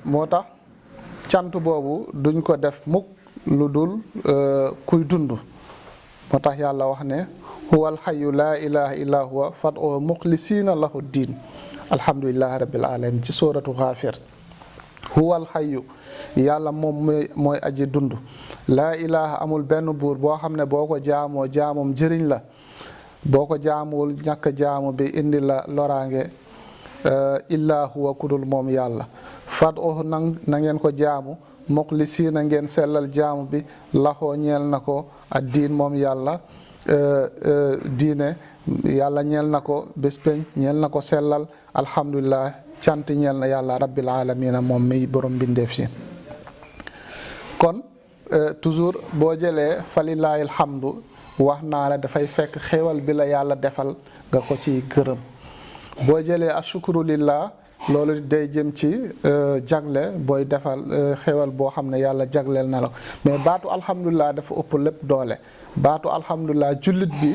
moo tax cant boobu duñ ko def mukk lu dul kuy dund. moo tax yàlla wax ne huwal hayyu laa ilaha illa huwa fad'uhu muxlisiina lahu diin alhamdulillahi rabbil alamin ci sooratu Gaafir. huwal hayyu yàlla moom mooy aji dund laa ilaha amul benn buur boo xam ne boo ko jaamoo jaamum njëriñ la boo ko jaamuwul ñàkk jaamu bi indi la loraange illa huwa kudul moom yàlla fad'uhu na ngeen ko jaamu muxlisiina ngeen sellal jaamu bi laxoo ñeel na ko ak diin moom yàlla diine yàlla ñeel na ko bés peñ ñeel na ko sellal alhamdulillah cant ñeel na yàlla rabbil alamina moom mi borom bindeef si. kon toujours boo jëlee falillaahi alhamdu wax naa la dafay fekk xéewal bi la yàlla defal nga ko ci gërëm. boo jëlee ashukru lillah loolu day jëm ci jagle booy defal xéwal boo xam ne yàlla jagleel na la mais baatu alhamdulilah dafa ëpp lépp doole baatu alhamdulilah jullit bi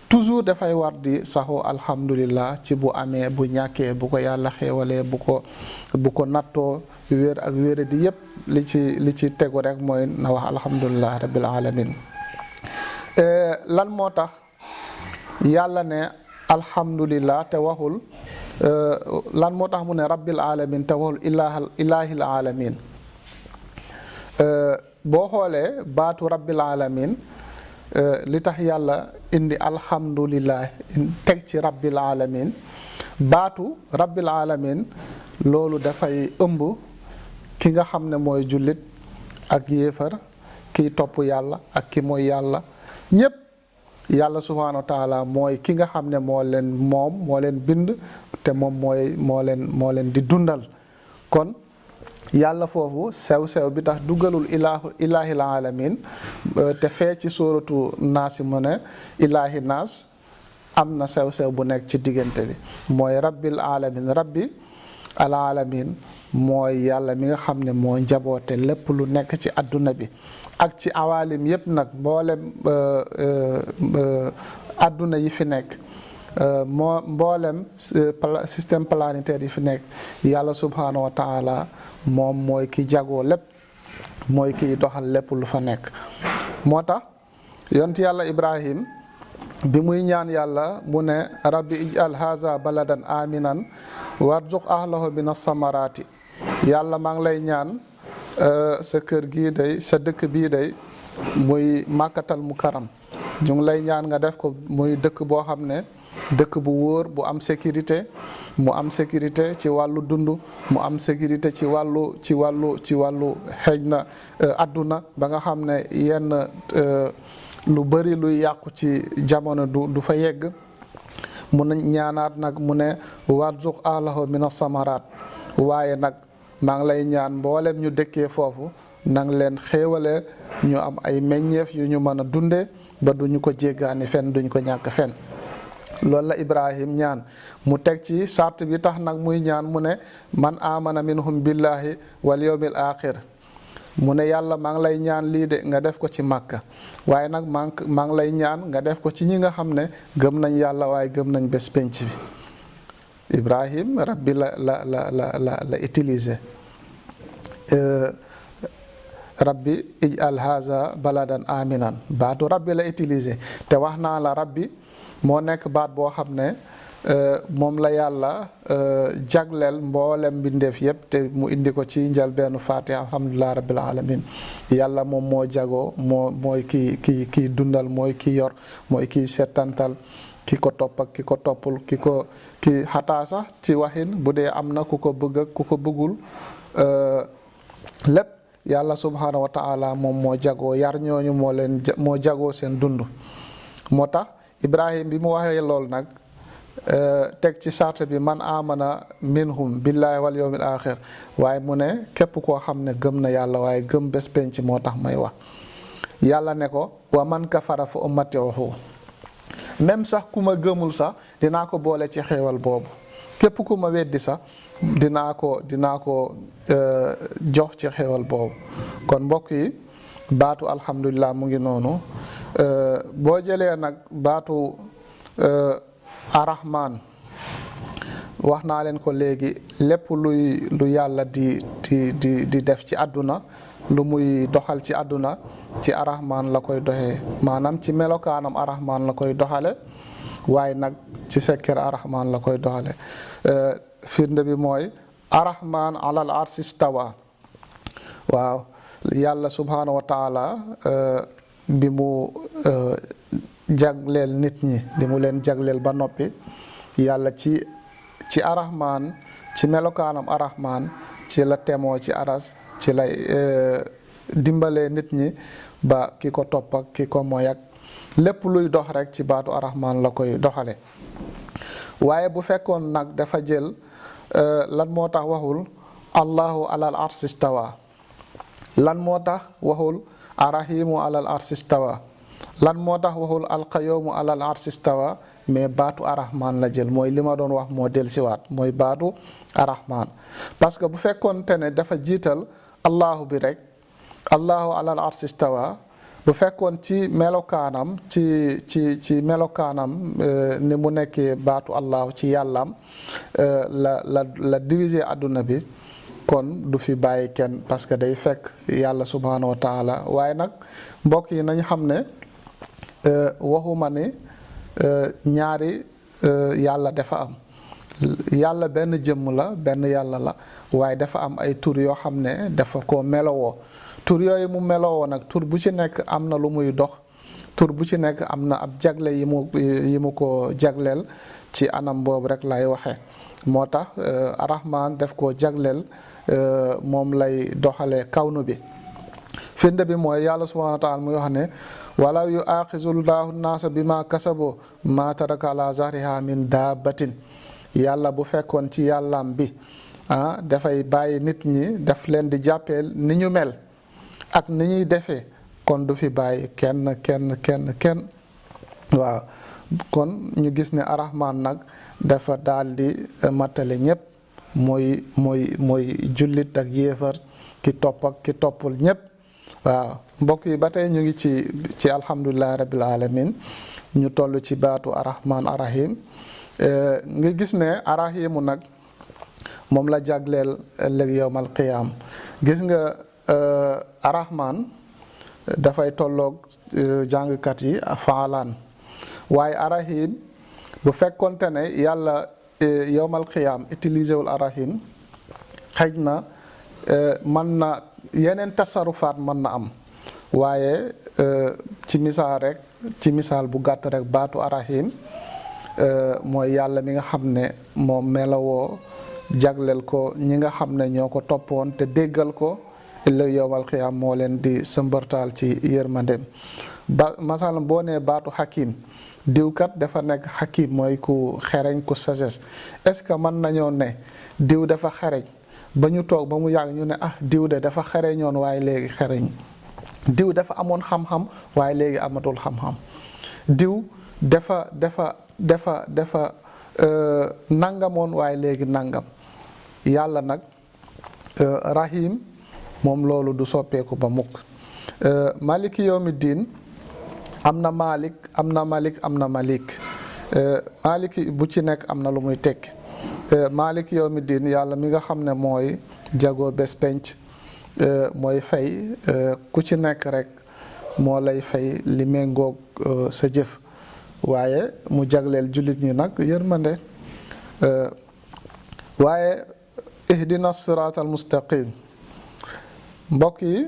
toujours dafay war di saxoo alhamdulilah ci bu amee bu ñàkkee bu ko yàlla xéwalee bu ko nattoo wér ak wére di yépp li ci tegu rek mooy na wax alhamdulilah rabbil alamin. lan moo tax yàlla ne alhamdulilah te waxul lan moo tax mu ne rabbil alamin te waxul ilaahil alamin. boo xoolee baatu rabbil alamin li tax yàlla indi alhamdulilah teg ci rabbil alamin baatu rabbil alamin loolu dafay ëmb ki nga xam ne mooy jullit ak yéefar kiy topp yàlla ak ki mooy yàlla ñépp yàlla subhaanahu wa taala mooy ki nga xam ne moo leen bind te moom moo leen di dundal. kon yàlla foofu sew bi tax dugalul ilaahil alamin te fee ci sóoratu naas mu ne ilaahi naas am na sew bu nekk ci diggante bi mooy rabbil alamin rabbi al alamin mooy yàlla mi nga xam ne moo njaboote lépp lu nekk ci adduna bi ak ci awalim yépp nag mboolem adduna yi fi nekk mboolem système planétaire yi fi nekk yàlla subhaanahu wa taala moom mooy ki jagoo lépp mooy kiy doxal lépp lu fa nekk. moo tax yonent yàlla Ibrahim bi muy ñaan yàlla mu ne rabbi ij'al haza baladan aminan warzuq ahlahu min as-samarati yàlla maa ngi lay ñaan sa kër gii day sa dëkk bii day muy màkkatal mukarram ñu ngi lay ñaan nga def ko muy dëkk boo xam ne dëkk bu wóor bu am sécurité mu am sécurité ci wàllu dund mu am sécurité ci wàllu xeej na adduna ba nga xam ne yenn lu bari luy yàqu ci jamono du fa yegg mu ñaanaat nag mu ne warzuq ahlahu mina samaraat waaye nag maa ngi lay ñaan mboolem ñu dëkkee foofu nang leen xéewale ñu am ay meññeef yu ñu mën a dunde ba duñu ko jéggaani fenn duñ ko ñàkk fenn. loolu la Ibrahim ñaan mu teg ci sart bi tax nag muy ñaan mu ne man amana minhum billahi wal yawmil axir mu ne yàlla maa ngi lay ñaan lii de nga def ko ci Makka waaye nag maa ngi lay ñaan nga def ko ci ñi nga xam ne gëm nañ yàlla waaye gëm nañ bés penc bi. Ibrahim rabbi la utiliser rabbi ij'al haza baladan aminan baatu rabbi la utiliser te wax naa la rabbi moo nekk baat boo xam ne moom la yàlla jagleel mboolem mbindeef yépp te mu indi ko ci njëlbeenu Faatiha alhamdulillahi rabbil alamin yàlla moom moo jagoo mooy kii dundal mooy ki yor mooy kii settantal ki ko topp ak ki ko toppul ki xataa sax ci waxin bu dee am na ku ko bëgg ak ku ko bëggul lépp yàlla subhaanahu wa taala moom moo jagoo yar ñooñu moo jagoo seen dund. moo tax Ibrahim bi mu waxee lool nag teg ci charte bi man amana minhum billahi wal yawmil axir waaye mu ne képp koo xam ne gëm na yàlla waaye gëm bés penc moo tax may wax yàlla ne ko wa man kafara fa ummati'uhu même sax ku ma gëmul sax dinaa ko boole ci xéewal boobu képp ku ma weddi sax dinaa ko jox ci xéewal boobu. kon mbokk yi baatu alhamdulilah mu ngi noonu boo jëlee nag baatu arrahman wax naa leen ko léegi lépp lu yàlla di def ci àdduna lu muy doxal ci àdduna ci arrahman la koy doxee maanaam ci melokaanam arrahman la koy doxale waaye nag ci sekkir arrahman la koy doxale firnde bi mooy arrahman alal arsi stawa waaw yàlla subhanahu wa taala bi mu jagleel nit ñi li mu leen jagleel ba noppi yàlla ci arrahman ci melokaanam arrahman ci la temoo ci aras ci lay dimbalee nit ñi ba ki ko topp ak ki ko moy ak lépp luy dox rek ci baatu arrahman la koy doxale waaye bu fekkoon nag dafa jël lan moo tax waxul allahu alal arsi stawa lan moo tax waxul arrahimu alal arsi stawa lan moo tax waxul alqayoomu alal arsi stawa mais baatu arrahman la jël mooy li ma doon wax moo del siwaat mooy baatu arrahman parce que bu fekkoon te ne dafa jiital allahu bi rek allahu alal arsi stawa bu fekkoon ci melokaanam ci melokaanam ni mu nekkee baatu allahu ci yàllaam la diviser àdduna bi kon du fi bàyyi kenn parce que day fekk yàlla subhanahu wa taala waaye nag mbokk yi nañ xam ne waxuma ni ñaari yàlla dafa am yàlla benn jëmm la benn yàlla la waaye dafa am ay tur yoo xam ne dafa ko melowoo tur yooyu mu melowoo nag tur bu ci nekk am na lu muy dox tur bu ci nekk am na ab jagle yi mu ko jagleel ci anam boobu rek lay waxe moo tax arrahman def ko jagleel moom lay doxalee kawnu bi firnde bi mooy yàlla subhanahu wa taala muy wax ne walaw yu aaxizullahu naasa bi ma kasabo ma taraka ala zahriha min daabatin yàlla bu fekkoon ci yàllaam bi dafay bàyyi nit ñi daf leen di jàppeel ni ñu mel ak ni ñuy defee kon du fi bàyyi kenn waaw kon ñu gis ne arrahman nag dafa daal di mattale ñépp mooy jullit ak yéefar ki topp ak ki toppul ñépp waaw mbokk yi ba tey ñu ngi ci alhamdulillahi rabbil alamin ñu toll ci baatu arrahman arrahim nga gis ne arrahimu nag moom la jagleel ëllëg yowmal qiyaam gis nga arrahman dafay tolloog jàngkat yi faalaan waaye arrahim bu fekkonte ne yàlla yowmal qiyaam utilisé wul arrahim xëj na mën na yeneen tasarufaat mën na am waaye ci misaal bu gàtt rek baatu arrahim mooy yàlla mi nga xam ne moom melawoo jagleel ko ñi nga xam ne ñoo ko toppoon te déggal ko ëllëg yowmal qiyaam moo leen di sëmbartaal ci yërmandem masalan boo nee baatu hakim diwkat dafa nekk hakim mooy ku xereñ ku sagesse est-ce que mën nañoo ne diw dafa xereñ ba ñu toog ba mu yàgg ñu ne diw de dafa xereñoon waaye léegi xereñ diw dafa amoon xam-xam waaye léegi amatul xam-xam diw dafa nangamoon waaye léegi nangam yàlla nag rahim moom loolu du soppeeku ba mukk maliki yawmi diin am na malik am na malik maliki bu ci nekk am na lu muy tekki maliki yawmi diin yàlla mi nga xam ne mooy jagoo bés penc mooy fay ku ci nekk rek moo lay fay li méngoog sa jëf waaye mu jagleel jullit ñi nag yërmande waaye ihdina siraat al mustaqim mbokk yi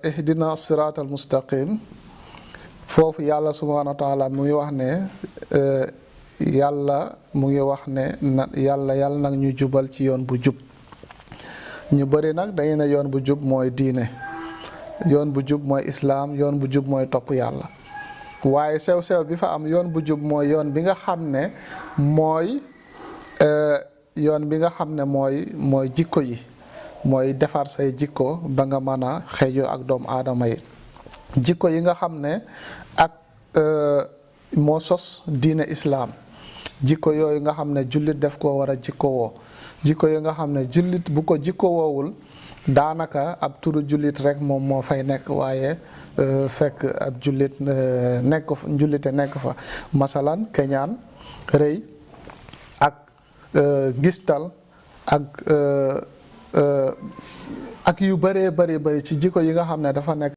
ihdina siraat al mustaqim foofu yàlla subhanahu wa taala mu ngi wax ne yàlla mu ngi wax ne yàlla nag ñu jubal ci yoon bu jub ñu bëri nag dañu ne yoon bu jub mooy diine yoon bu jub mooy islaam yoon bu jub mooy topp yàlla waaye sew-sew bi fa am yoon bu jub mooy yoon bi nga xam ne mooy mooy jikko yi mooy defar say jikko ba nga mën a xëyoo ak doomu aadama yi jikko yi nga xam ne ak moo sos diine islaam jikko yooyu nga xam ne jullit def koo war a jikko woo jikko yi nga xam ne jullit bu ko jikko woowul daanaka ab turu jullit rek moom moo fay nekk waaye fekk ab jullit njullite nekk fa masalan keñaan rëy ak ngistal ak yu bëree bëri ci jikko yi nga xam ne dafa nekk